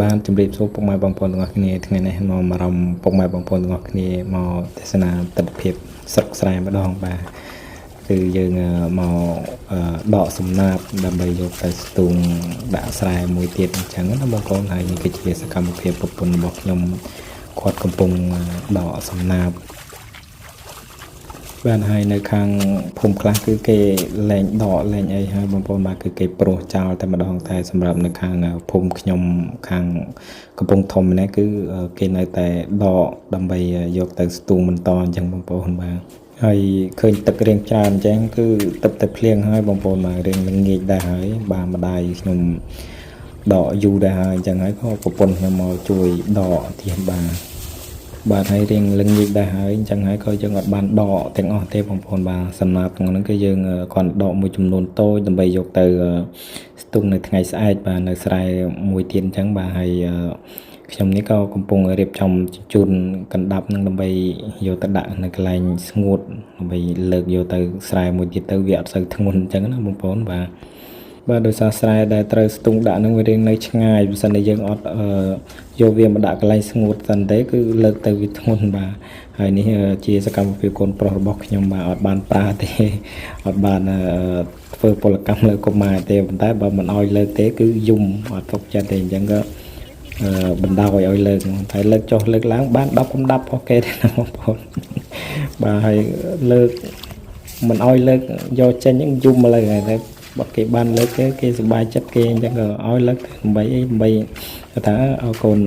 បានជម្រាបសួរពុកម៉ែបងប្អូនទាំងអស់គ្នាថ្ងៃនេះនាំអារម្មណ៍ពុកម៉ែបងប្អូនទាំងអស់គ្នាមកទស្សនាទស្សនភាពស្រុកស្រែម្ដងបាទគឺយើងមកដកសំណាបដើម្បីយកទៅស្ទូងដាក់ស្រែមួយទៀតអញ្ចឹងណាបងប្អូនហើយនេះគឺជាសកម្មភាពប្រពន្ធរបស់ខ្ញុំគាត់កំពុងដកសំណាប បាទហើយនៅខាងភូមិខ្លះគឺគេលែងដកលែងអីហើយបងប្អូនបាទគឺគេព្រាសចោលតែម្ដងតែសម្រាប់នៅខាងភូមិខ្ញុំខាងកំពង់ធំនេះគឺគេនៅតែដកដើម្បីយកទៅស្ទូងបន្តអញ្ចឹងបងប្អូនបាទហើយឃើញទឹករៀងច្រើនអញ្ចឹងគឺទឹកតែភ្លៀងហើយបងប្អូនបាទរៀងល្ងាចដែរហើយបាទម្ដាយខ្ញុំដកយូរដែរហើយអញ្ចឹងហើយក៏ប្រពន្ធខ្ញុំមកជួយដកទៀតបាទ បាទហើយរៀងល្ងាចដែរហើយអញ្ចឹងហើយក៏យើងអត់បានដកទាំងអស់ទេបងប្អូនបាទសំណាបទាំងហ្នឹងគឺយើងគ្រាន់ដកមួយចំនួនតូចដើម្បីយកទៅស្ទូងនៅថ្ងៃស្អែកបាទនៅស្រែមួយទៀតអញ្ចឹងបាទហើយខ្ញុំនេះក៏កំពុងរៀបចំជញ្ជូនកណ្ដាប់នឹងដើម្បីយកទៅដាក់នៅកន្លែងស្ងួតដើម្បីលើកយកទៅស្រែមួយទៀតទៅវាអត់សូវធ្ងន់អញ្ចឹងណាបងប្អូនបាទបាទដោយសារស្រែដែលត្រូវស្ទូងដាក់នឹងវារៀងនៅឆ្ងាយបើសិនជាយើងអត់អឺយកវាមកដាក់កន្លែងស្ងួតសិនទេគឺលើកទៅវាធ្ងន់បាទហើយនេះជាសកម្មភាពកូនប្រុសរបស់ខ្ញុំបាទអត់បានប្រើទេអត់បានធ្វើពលកម្មលើកុមារទេប៉ុន្តែបើមិនអោយលើកទេគឺយំអត់ទុកចិត្តទេអញ្ចឹងក៏បណ្ដោយឲ្យលើកតែលើកចុះលើកឡើងបាន10កំដាប់របស់គេទេណាបងប្អូនបាទហើយលើកមិនអោយលើកយកចេញហ្នឹងយំមកលើហើយតែបើគេបានលើកគេគេសប្បាយចិត្តគេអញ្ចឹងក៏ឲ្យលើកដើម្បីអីដើម្បីគាត់ថាឲ្យកូន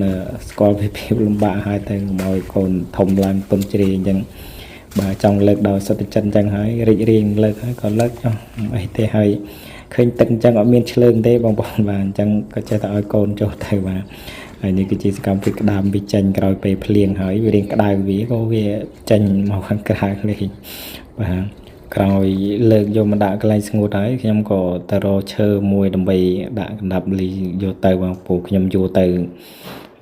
ស្គាល់ពីភាពលំបាកហើយទៅកុំឲ្យកូនធំឡើងទុនជ្រាយអញ្ចឹងបាទចង់លើកដោយសុទ្ធចិត្តអញ្ចឹងហើយរីករាយលើកហើយក៏លើកចុះអីទេហើយឃើញទឹកអញ្ចឹងអត់មានឆ្លើងទេបងប្អូនបាទអញ្ចឹងក៏ចេះតែឲ្យកូនចុះទៅបាទហើយនេះគឺជាសកម្មភាពក្តាមវាចេញក្រោយពេលភ្លៀងហើយវារៀងក្តៅវាក៏វាចេញមកខាងក្រៅលេងបាទក្រោយលើកយកមកដាក់កន្លែងស្ងួតហើយខ្ញុំក៏ទៅរកឈើមួយដើម្បីដាក់កណ្ដាប់លីយកទៅបងពូខ្ញុំយកទៅ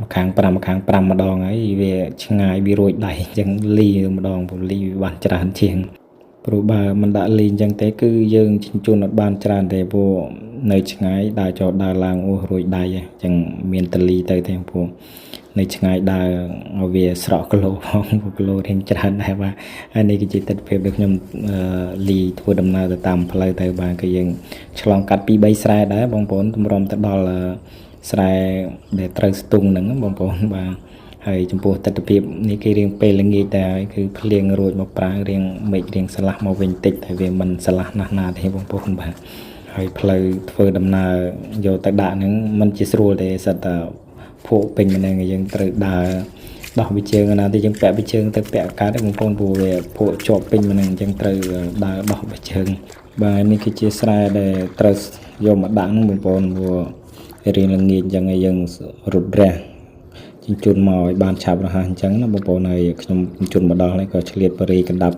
ម្ខាង5ម្ខាង5ម្ដងហើយវាឆ្ងាយវារួចដៃអញ្ចឹងលីម្ដងព្រោះលីវាបានច្រើនជាងព្រោះបើមិនដាក់លីអញ្ចឹងទេគឺយើងជញ្ជូនអត់បានច្រើនទេព្រោះនៅឆ្ងាយដើរចោលដើរឡើងអូសរួចដៃអញ្ចឹងមានតលីទៅទេព្រោះនៅឆ្ងាយដើរឲ្យវាស្រក់គីឡូផងព្រោះគីឡូរៀងច្រើនដែរបាទហើយនេះគឺជាទស្សនភាពដែលខ្ញុំលីធ្វើដំណើរទៅតាមផ្លូវទៅបាទគឺយើងឆ្លងកាត់ពី3ស្រែដែរបងប្អូនទម្រាំទៅដល់ស្រែដែលត្រូវស្ទូងហ្នឹងបងប្អូនបាទហើយចំពោះទស្សនភាពនេះគេរៀងពេលល្ងាចដែរហើយគឺភ្លៀងរួចមកប្រាំងរៀងមេឃរៀងស្លាស់មកវិញតិចតែវាមិនស្លាស់ណាស់ណាទេបងប្អូនបាទហើយផ្លូវធ្វើដំណើរយកទៅដាក់ហ្នឹងមិនជាស្រួលទេសិតតែភក់ពេញម្នាក់យើងត្រូវដើរដោះវាជើងណាទីយើងពាក់វាជើងទៅពាក់កើតទេបងប្អូនព្រោះវាភក់ជាប់ពេញម្នាក់អញ្ចឹងត្រូវដើរដោះវាជើងបាទនេះគឺជាស្រែដែលត្រូវយកមកដាក់ហ្នឹងបងប្អូនព្រោះរៀងល្ងាចអញ្ចឹងហើយយើងរត់រះជញ្ជូនមកឲ្យបានឆាប់រហ័សអញ្ចឹងណាបងប្អូនហើយខ្ញុំជញ្ជូនមកដល់ហើយក៏ឆ្លៀតបរីកណ្ដាប់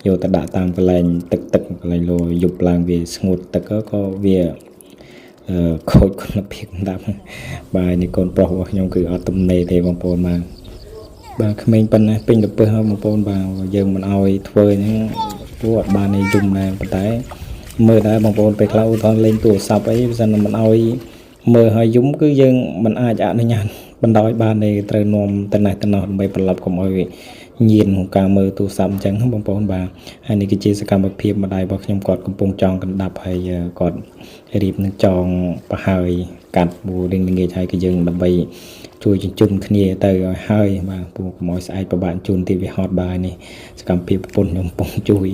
យកទៅដាក់តាមកន្លែងទឹកទឹកកន្លែងលោយប់ឡើងវាស្ងួតទឹកក៏វាខូចគុណភាពកណ្ដាប់បាទនេះកូនប្រុសរបស់ខ្ញុំគឺអត់ទំនេរទេបងប្អូនបាទបាទក្មេងប៉ុណ្ណេះពេញទៅពឹសហើយបងប្អូនបាទយើងមិនអោយធ្វើអញ្ចឹងព្រោះអត់បានឯយំដែរប៉ុន្តែមើលដែរបងប្អូនពេលខ្លះឧទាហរណ៍លេងទូរស័ព្ទអីបើសិនមិនអោយមើលឲ្យយំគឺយើងមិនអាចអនុញ្ញាតបណ្ដោយបានទេត្រូវនាំទៅណេះទៅណោះដើម្បីប្រឡប់កុំឲ្យញៀនក្នុងការមើលទូរស័ព្ទអញ្ចឹងបងប្អូនបាទហើយនេះគឺជាសកម្មភាពម្ដាយរបស់ខ្ញុំគាត់កំពុងចងកណ្ដាប់ហើយគាត់រៀបនឹងចងប្រហើយកាត់បួរៀងល្ងាចហើយគឺយើងដើម្បីជួយជញ្ជូនគ្នាទៅឲ្យហើយបាទពូកុំឲ្យស្អែកពិបាកជូនទីវាហត់បាទនេះសកម្មភាពប្រពន្ធខ្ញុំកំពុងជួយ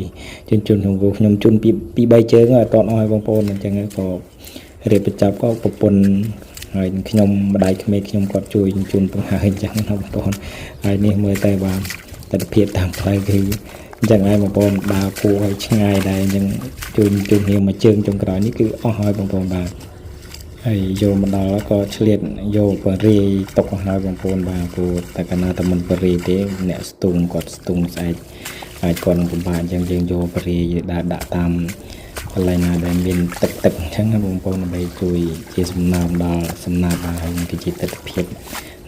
ជញ្ជូនខ្ញុំខ្ញុំជូនពីពី3ជើងហើយអត់តអស់ឲ្យបងប្អូនអញ្ចឹងក៏រៀបបញ្ចប់ក៏ប្រពន្ធហើយខ្ញុំម្ដាយក្មេកខ្ញុំគាត់ជួយជញ្ជូនបង្ហើយអញ្ចឹងណាបងប្អូនហើយនេះមើលតែបាទទស្សនភាពតាមផ្លូវគឺអញ្ចឹងហើយបងប្អូនដើរគួរឲ្យឆ្ងាយដែរអញ្ចឹងជួយជូនគ្នាមួយជើងចុងក្រោយនេះគឺអស់ហើយបងប្អូនបាទហើយយកមកដល់ក៏ឆ្លៀតយកបរិយទុកឲ្យបងប្អូនបាទព្រោះតែកាលណាតែមិនបរិយទេអ្នកស្ទូងគាត់ស្ទូងស្អែកអាចគាត់នឹងពិបាកអញ្ចឹងយើងយកបរិយដាក់ដាក់តាមកន្លែងណាដែលមានទឹកទឹកអញ្ចឹងណាបងប្អូនដើម្បីជួយជាសំណើមដល់សំណាបបាទហើយនេះគឺជាទស្សនភាព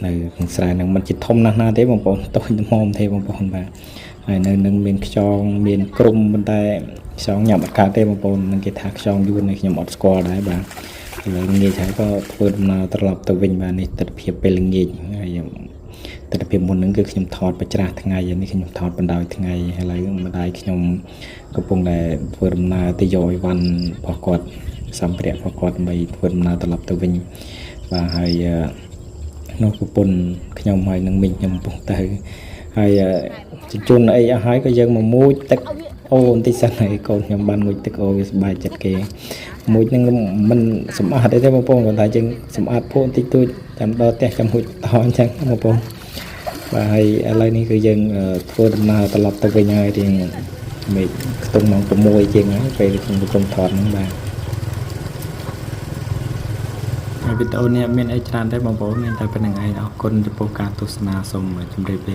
នៅក្នុងស្រែនឹងមិនជាធំណាស់ណាទេបងប្អូនតូចល្មមទេបងប្អូនបាទហើយនៅនឹងមានខ្យងមានក្រុមប៉ុន្តែខ្យងញ៉ាំអត់កើតទេបងប្អូននឹងគេថាខ្យងយួននេះខ្ញុំអត់ស្គាល់ដែរបាទ ឥឡូវល្ងាចហើយក៏ធ្វើដំណើរត្រឡប់ទៅវិញបាទនេះទស្សនភាពពេលល្ងាចហើយទស្សនភាពមុនហ្នឹងគឺខ្ញុំថតបច្រាស់ថ្ងៃនេះខ្ញុំថតបណ្ដោយថ្ងៃឥឡូវម្ដាយខ្ញុំកំពុងតែធ្វើដំណើរទៅយកអីវ៉ាន់របស់គាត់សម្ភារៈរបស់គាត់ដើម្បីធ្វើដំណើរត្រឡប់ទៅវិញបាទហើយនោះប្រពន្ធខ្ញុំហើយនឹងមីងខ្ញុំកំពុងទៅហើយជញ្ជូនអីអស់ហើយក៏យើងមកមូចទឹកអូបន្តិចសិនហើយកូនខ្ញុំបានមូចទឹកអូវាសប្បាយចិត្តគេមួយនឹងមិនសម្អាតអីទេបងប្អូនគាត់ថាយើងសម្អាតភក់បន្តិចតួចចាំដល់ផ្ទះចាំហូចបន្តអញ្ចឹងបងប្អូនបាទហើយឥឡូវនេះគឺយើងធ្វើដំណើរត្រឡប់ទៅវិញហើយរៀងមេឃខ្ទង់ម៉ោង6ជាងហើយពេលខ្ញុំកំពុងថតហ្នឹងបាទហើយវីដេអូនេះមានអីច្រើនទេបងប្អូនមានតែប៉ុណ្្នឹងឯងអរគុណចំពោះការទស្សនាសូមជម្រាបលា។